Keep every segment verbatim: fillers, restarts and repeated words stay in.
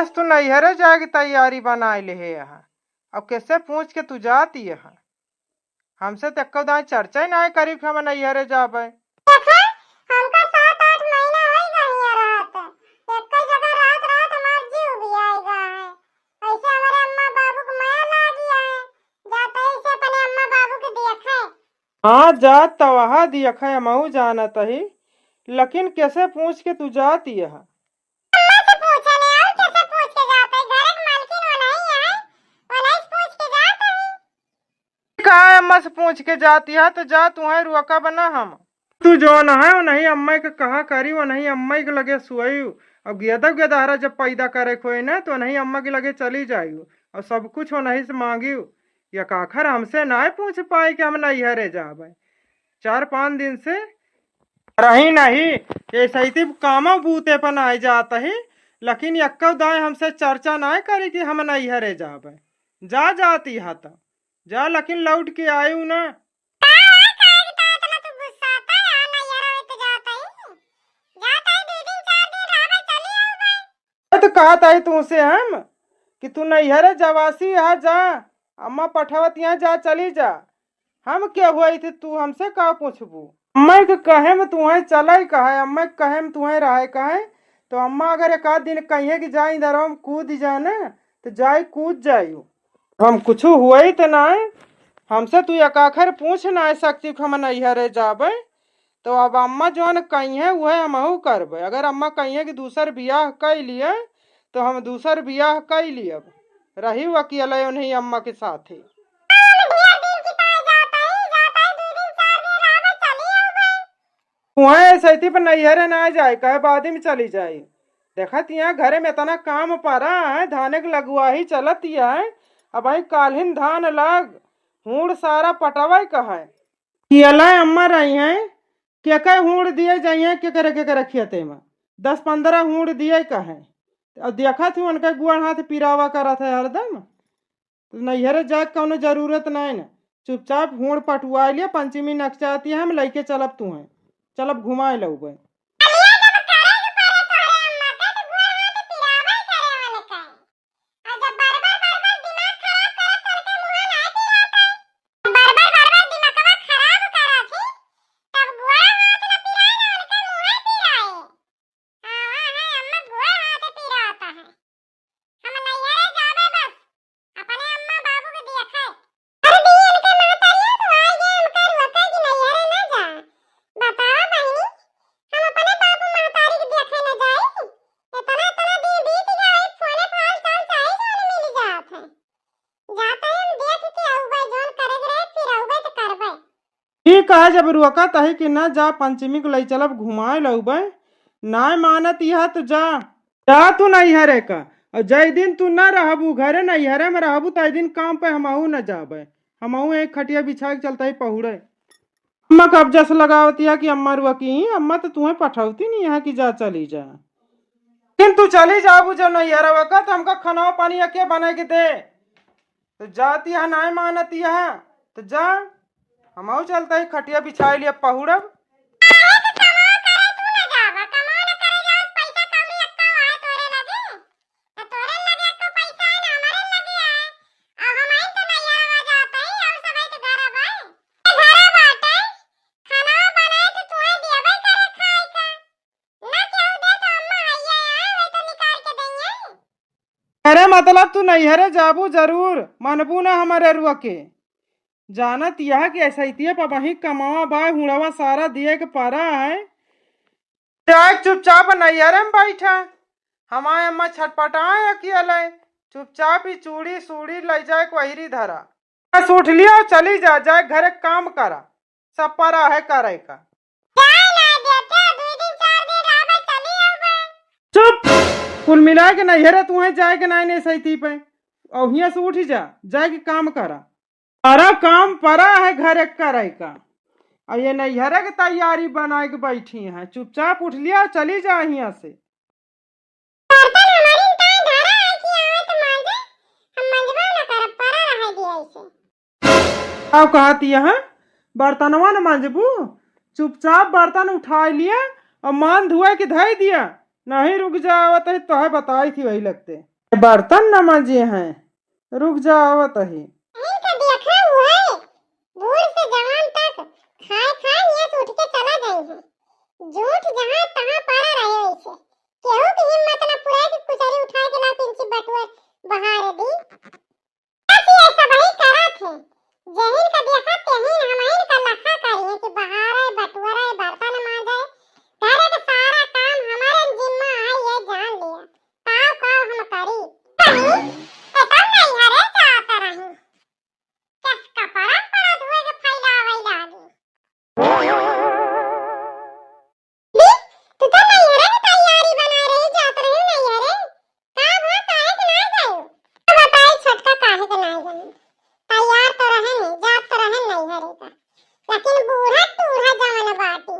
बस तू नैहरे जाए के तैयारी बनाए लेहे यहाँ। अब कैसे पूछ के तू जाती यहाँ? हमसे तो एक्को दाई चर्चा ही नाहीं करी कि हम नैहरे जाबे। देखा, हमका सात आठ महीना होई गइया रहत। एक्को जगह रहत रहत हमार जीव भी आए गा है। ऐसे हमारे अम्मा बाबू के माया लागी है। जाते ही से अपने अम्मा बाबू के देखे। हाँ, जात त वहा दियखै, हमहू जानत ही, लेकिन कैसे पूछ के तू जात यह? अम्मा से पूछे ने, और कैसे पूछ के जात है? घर के मालकिन वो नहीं है, वो नहीं से पूछ के जात है। का अम्मा से पूछ के जात यह? तो जा, तुहैं रोकब ना हम। तू जौन है, वो नहीं अम्मा के कहा करी, वो नहीं अम्मा के लगे सुआई। अब गेदा गेदहरा जब पैदा करे खोए ना, तो नहीं अम्मा के लगे चली जाई, और सब कुछ वो नहीं से मांगी। या काखर हमसे नाय पूछ पाए कि हम नैहरे जाबे। चार पाँच दिन से रही नहीं, ये सैती कामो बूते पर नाय जात ही, लेकिन यक्को दाई हमसे चर्चा नाय करी कि हम नैहरे जाबे। जा जाती हा त जा, लेकिन लौट के आयु ना। का है, काहे के तो इतना तू गुस्साता है, नैहरे होई तो जाता ही। जाता ही, दो दिन, चार दिन रहबे, चली आऊबे। तो कहत आई तुमसे हम कि तू नैहरे जवासी यहाँ जा, अम्मा पठावत यहाँ जा, चली जा। हम क्या हुआ थे, तू हमसे का पूछबू? अम्मा के कहे में तुहैं चले कहे, अम्मा के कहे में तुहैं रहे कहे, तो अम्मा अगर एक आध दिन कहिए कि जा इधर हम कूद जाए ना, तो जाए कूद जायु। हम कुछ हुए तो ना, हमसे तू एक आखर पूछ ना सकती कि हम नैहरे जाबे। तो अब अम्मा जौन कहिए उहे हमहू करबे। अगर अम्मा कहिए कि दूसर बियाह कइ लिए, तो हम दूसर बियाह कइ लियब, रही अकेले उन्हीं अम्मा के साथे। ढेर दिन की तो जाता ही, जाता ही, दो दिन, चार दिन रहबे, चली आऊबे। उहाँ ऐसे पर नैहरे ना जाए, कहे बाद में चली जाए। देखत यहाँ घरे में इतना काम परा है, धाने के लगुआही चलत ही है। अब भाई काल्हिन धान लग, हूड़ सारा पटवे कहे। कियला अम्मा रही हैं, के के हूड़ दिए जाइए, के करे, के करे खेते में दस पन्द्रह हूड़ दिए कहे। और देखत ही उनका गुआड़ हाथ पिरावा करत है हरदम। तो नैहरे जाए के कौनो जरूरत नाहीं न। चुपचाप हूड़ पटुआ लिया, पंचमी नकचाती है, हम लइके चलब तुहैं। चलब घुमाए लउबे। हाँ, हाँ, हाँ, अम्मा गोड़ हाथ पिरात है। हम नैहरे जाबे बस, अपने अम्मा बाबू के देखे। अरे दी, इनके महतारिया तो आ गए, हमका रोके कि नैहरे ना जा। बताओ बहिनी, हम अपने बाबू महतारी के देखे न जाई? इतना, इतना दिन बीत गया, एक फोने पर हाल चाल चाहे जौन मिल जात है। जाते ही हम देख के आउबे, जौन करे के रहे, फिर आउबे तो करबे। ठीक है, जब रोकत ही कि ना जा, पंचमी को लई चलब, घुमाए लउबे। नाय मानत यह तो जा, जा तू नैहरे का। और जय दिन तू ना रहबू घरे, नैहरे में रहबू, तय दिन काम पे हमहू न जाबे। हमहू एक खटिया बिछा के चलता ही पहुड़े। अम्मा कब जस लगावती है कि अम्मा रोकी, अम्मा तो तुहैं पठौती नहीं है कि जा चली जा। लेकिन तू चली जाबू जो नैहरवा का, तो हमका खाना पानी अके बना के दे। तो जाती है, नाय मानती है, तो जा, हमहू चलता ही खटिया बिछाई लिया पहुड़ब। काहे के कमावा करे तू ना जाबा, कमावा ना करे जाओ, पैसा कौड़ी एक्का आए तोरे लगे, तो तोरे लगे एक्का पैसा है ना हमारे लगे आए, अब हम आई तो नैहरवा जाते ही, और सब आई तो घर अब आए, घर बाटे, खाना बनाए तो तुहैं देबे करे खाए का। ना केहू दे तो अम्मा हइये आए, वही तो निकाल के दइये। अरे मतलब तू नैहरे जाबू जरूर, मनबू ना हमारे रुआ के। जानत यह कि ऐसैतिये पर वहीं कमावा बा, हुड़वा सारा दिए के परा है। जाए चुपचाप नैहरे में बैठा, हमारे अम्मा छटपटाए अकेले। चुपचाप ही चूड़ी सूड़ी ले जाए के वहीरी धरा। बस उठ लिया और चली जा, जाए घरे काम करा, सब परा है करे का। जाए ना देते, दो दिन चार दिन रहबे, चली आउबे। चुप! कुल मिला के नैहरे तुहैं जाए के नाय ने सैती पे। और हियां से उठ जा, जाए के काम करा। सारा काम परा है घरे करे का। और ये नैहरे के तैयारी बनाए के बैठी हैं। चुपचाप उठ लिया, चली जा हियां से। बर्तन हमारी ताई धरा है कि आवे तो मांजे, हम मंजबो न करब, परा रहे दिया इसे। अब कहती है, बर्तनवा न मंजबू, चुपचाप बर्तन उठा लिया और मान धुआ के धई दिया। नहीं रुक जावत है, तोहे बताई थी वही लगते। बर्तन न माजे हैं, रुक जा, आवत ही। इनका देखा हुए, बूढ़ से जवान तक खाए खाए नियत उठ के चला गए हैं। जूठ जहाँ तहाँ पड़ा रहे ऐसे। केहू की हिम्मत न पुराए कि कुचरी उठाए के ला पिंची बटुआ बहार दी। बस ये सब ही करत है। जेहिन का देखा तेहिन हमहिन का लखा करी है कि बहारे, बटुअरे, बर्तन माजे। घर के सारा काम हमारे जिम्मा है, ये जान लिया। काव काव हम करी। कहीं, तो तब नहीं हरे जात रही। कस कपड़ा पड़ा धोए के फैलावे लागी। दी, तू तो नैहरे के तैयारी बना रही, जात रही नैहरे। का भा, काहे के ना जाऊ? अब बताई छोटका काहे के ना जाई? तैयार तो रहे नहीं, जात तो रहे नैहरे का। लेकिन बूढ़ा टूढ़ा जवन बाटी,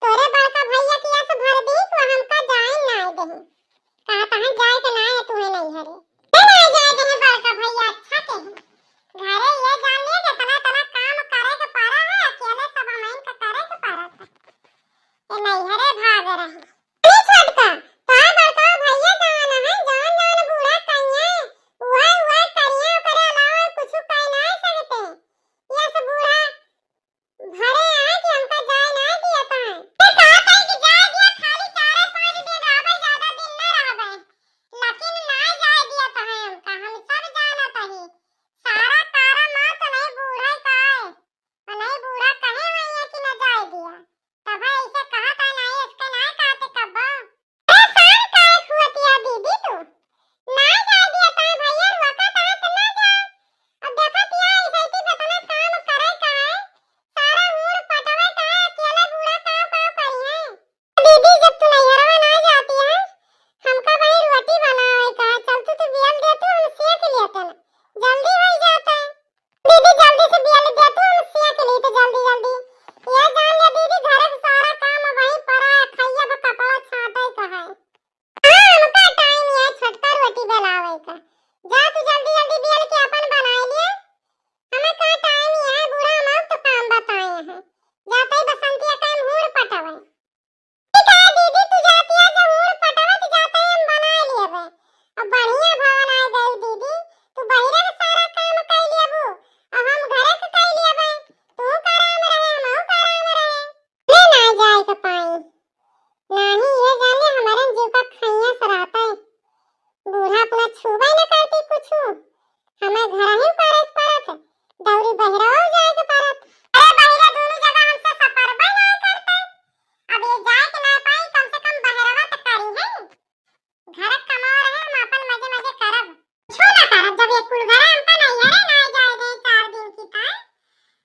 तोरे बड़का भैया के यस भर दी, तो हमका जाए ना देही। कहा तहाँ जाए के ना है तुम्हें नैहरे। ए ना जाए देही बड़का भैया, अच्छा के है। घरे ये जान लिए कि इतना, इतना काम करे के पड़ा है, अकेले सब हमइन का करे के पड़त है। ए नैहरे भाग रहे। अरे छोटका, तोहार बड़का भैया जवन है, जवन जवन बूढ़ा कहिए, उहे उहे करिए, ओकरे अलावा कुछ कह ना सकते। यस बूढ़ा भरे आए कि हमका जाए ना दिया तहाँ। ते कहत है कि जाए दिया, खाली चारे पाँच दिन रहबे, ज्यादा दिन ना रहबे। लेकिन ना जाए दिया तहाँ हमका, हम सब जानत हई। सारा कारनामा तो नहीं बूढ़े का है। और नहीं बूढ़ा कहे हुए है कि ना जाए दिया। तब है ऐसे कहत है, नहीं इसके ना कहते कब्बो। परेशान काहे हुअतिया दीदी तू? ना जाए दिया ताई भैया, रोकत है तो ना जा। अब देखत या ऐसे ही कितना काम करे का है, सारा हूर पटवे का है, अकेले बूढ़ा काव काव करी है। दीदी जब तू नैहरवा ना जाती है, हमका वही रोटी बनावे का है, चलती तो बेल देती, हम सेक लेते ना, जल्दी हो जाता है। दीदी जल्दी से बेल दे तू, हम सेक ली तो जल्दी जल्दी। ये जान ले दीदी, घर के सारा काम वही पड़ा है, खैया बा कपड़ा छाटे का है। हाँ, हमका टाइम ये छोटका रोटी बेलावे का। जा तू जल्दी जल्दी बेल के अपन बनाई लिए। हमें का टाइम ये है, बूढ़ा हम तो काम बताए हैं। जाते ही बसंतिया का हम हूर पटावे। ठीक है दीदी, तू जाती है जब हूर पटावे तो जाते ही हम बनाए लेबे। अब बढ़िया भवन आ गई दीदी, तू बहिरे के सारा काम कर लेबू, अब हम घरे के कर लेबे। तू का आराम रहे, हमहू का आराम रहे। ले ना जाए के पाई। नाही ये जाने हमारे जीव का खैया सराता है। बूढ़ा अपना छुबे न करती कुछु, हमें घर ही करे के पड़त, दौरी बहिरवा जाए के पड़त। अरे बहिरा दोनों जगह हमसे सपरबे ना करते, अब ये जाए के ना पाई, कम से कम बहिरवा तो करी है। घर कमा रहे, हम अपन मजे मजे करब। कुछो ना करब, जब ये कुल घर हमका नहीं है रे, ना जाए दे चार दिन की ताई,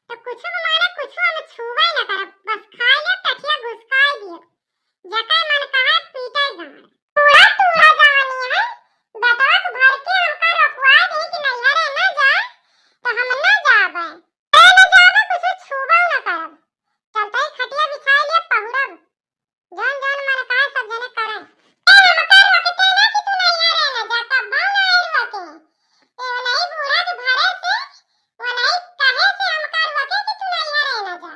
तो कुछो के मारे कुछो हम छुबे ना करब, बस खाए ले टठिया घुसकाए दिए। जकर मन कहे पीटे गाड़। पूरा टूरा जवानी है, बटवा के भर के हमका रोकवा दे कि नैहरे ना जाए, तो हम ना जाबे। ए ना जाबे, कुछ छूबो ना करब। चलते ही खटिया बिछाए लिए पहुड़ब। जौन जौन मन कहे सब जने करे। ए हमका रोकते ना कि तू नैहरे ना जा, कब्बो ना आई रोके। ए वो नहीं बूढ़ा के भरे से, वो नहीं कहे से हमका रोके कि तू नैहरे ना जा।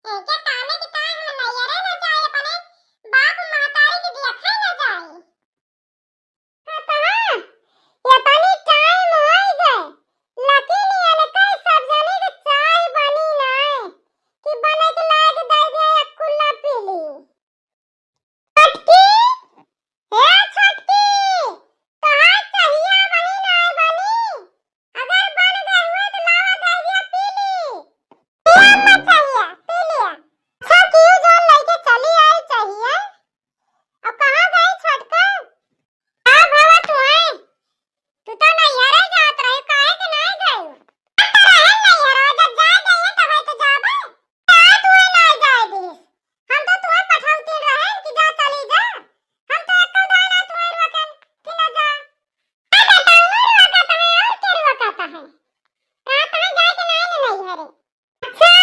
एके कामे के ताई हम नैहरे ना जाई, अपने बाप महतारी के देखे ना जाई। हाँ तो हाँ, ये तनी टाइम होई गए, लेकिन ये लड़का सब जने के चाय बनी ना, कि बने के लाग दे दे एक कुल्ला पी ली। छोटकी, हे छोटकी, तोहार चाहिया वही ना बनी। अगर बन गए हुए तो लावा दहिया पी ली। पी अम्मा चाहिया, पी लिया। छोटकी जौन लइके चली आई चाहिया। अब कहाँ गई छोटका? का भवा तू है? तू तो नैहरे जात रही, काहे के नहीं गई? अब तो रहे नैहरे, जब जाए गई है तब तो जाबे। का तू है ना जाए दिस? हम तो तुम्हें पठौती रहे कि जा चली जा। हम तो एको दाना तुम्हें रोकन कि ना जा। आ बताओ ना रोकत है और के रोकत है? कहाँ कहाँ जाए के नाई ले नहीं हरे। अच्छा,